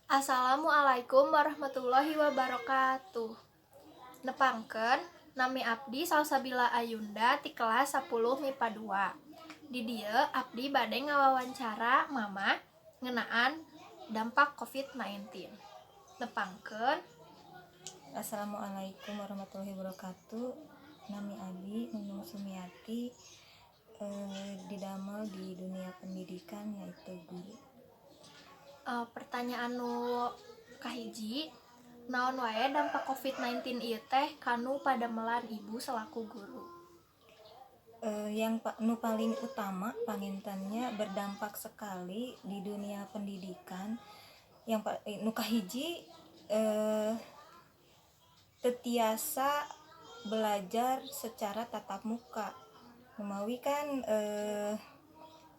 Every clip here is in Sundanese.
Assalamualaikum warahmatullahi wabarakatuh. Nepangkeun, nami abdi Salsabila Ayunda ti kelas 10 MIPA 2. Di dieu abdi bade ngawawancara Mama ngeunaan dampak COVID-19. Nepangkeun. Assalamualaikum warahmatullahi wabarakatuh. Nami Abi Nunung Sumiati, didamel di dunia pendidikan, yaitu guru. Pertanyaan nu kahiji, naon wae dampak COVID-19 ieu teh kanu padamelan Ibu selaku guru? Yang nu paling utama panginten nya berdampak sekali di dunia pendidikan yang nu kahiji, teu tiasa belajar secara tatap muka. Kumawi kan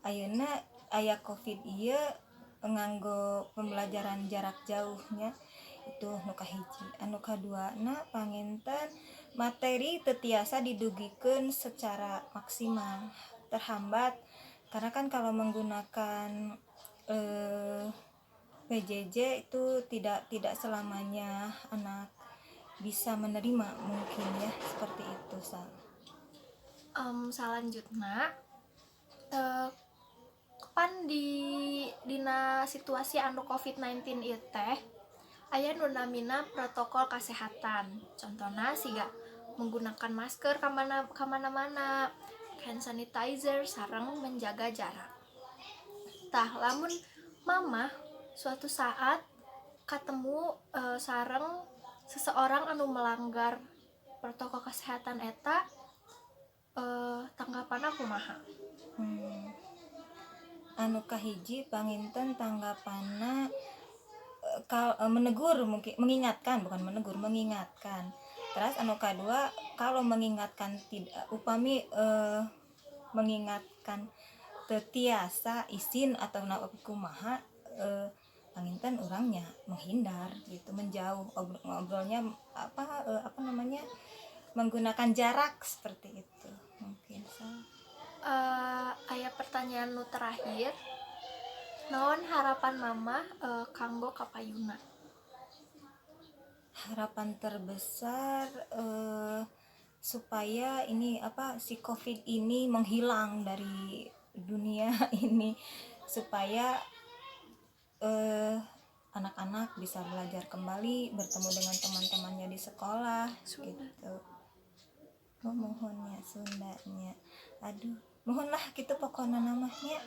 ayeuna aya COVID ieu nganggo pembelajaran jarak jauhnya. Itu nu kahiji. Anu kaduana panginten materi teu tiasa didugikeun secara maksimal, terhambat karena kan kalau menggunakan PJJ itu tidak tidak selamanya anak bisa menerima mungkin ya, seperti itu, Sal. Salanjutna, pan di dina situasi anu COVID-19 ieu teh aya nu namina protokol kesehatan, contohna siga menggunakan masker kamana kamana-mana, hand sanitizer, sareng menjaga jarak. Tah, lamun Mama suatu saat ketemu sareng seseorang anu melanggar protokol kesehatan eta, tanggapan kumaha? Anu kahiji panginten tanggapanna menegur mungkin, mengingatkan, bukan menegur, mengingatkan. Terus anu kadua, kalau mengingatkan tidak, upami mengingatkan teu tiasa, isin atau kumaha, panginten orangnya menghindar gitu, menjauh, ngobrolnya apa, apa namanya, menggunakan jarak seperti itu mungkin, so. Aya pertanyaan nu terakhir, naon harapan Mama kanggo kapayuna? Harapan terbesar supaya ini apa, si COVID ini menghilang dari dunia ini, supaya anak-anak bisa belajar kembali, bertemu dengan teman-temannya di sekolah. Sunda. Gitu. Oh, muhun nya, Sundanya, aduh, muhun lah gitu pokoknya namanya,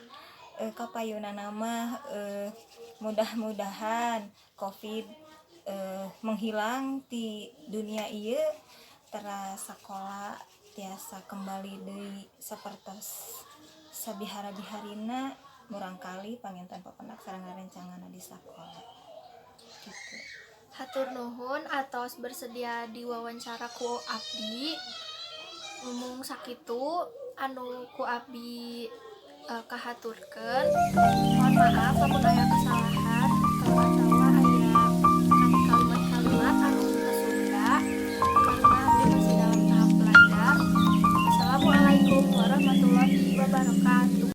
kapayuna nama mudah-mudahan COVID menghilang di dunia ieu, teras sekolah tiasa kembali deui sapertos sabihara-biharina, murangkalih panginten papendak sareng rerencanganna di sakola gitu. Hatur nuhun atos bersedia diwawancara ku abdi. Mung sakitu anu ku abdi kahaturkeun. Mohon maaf lamun aya kesalahan.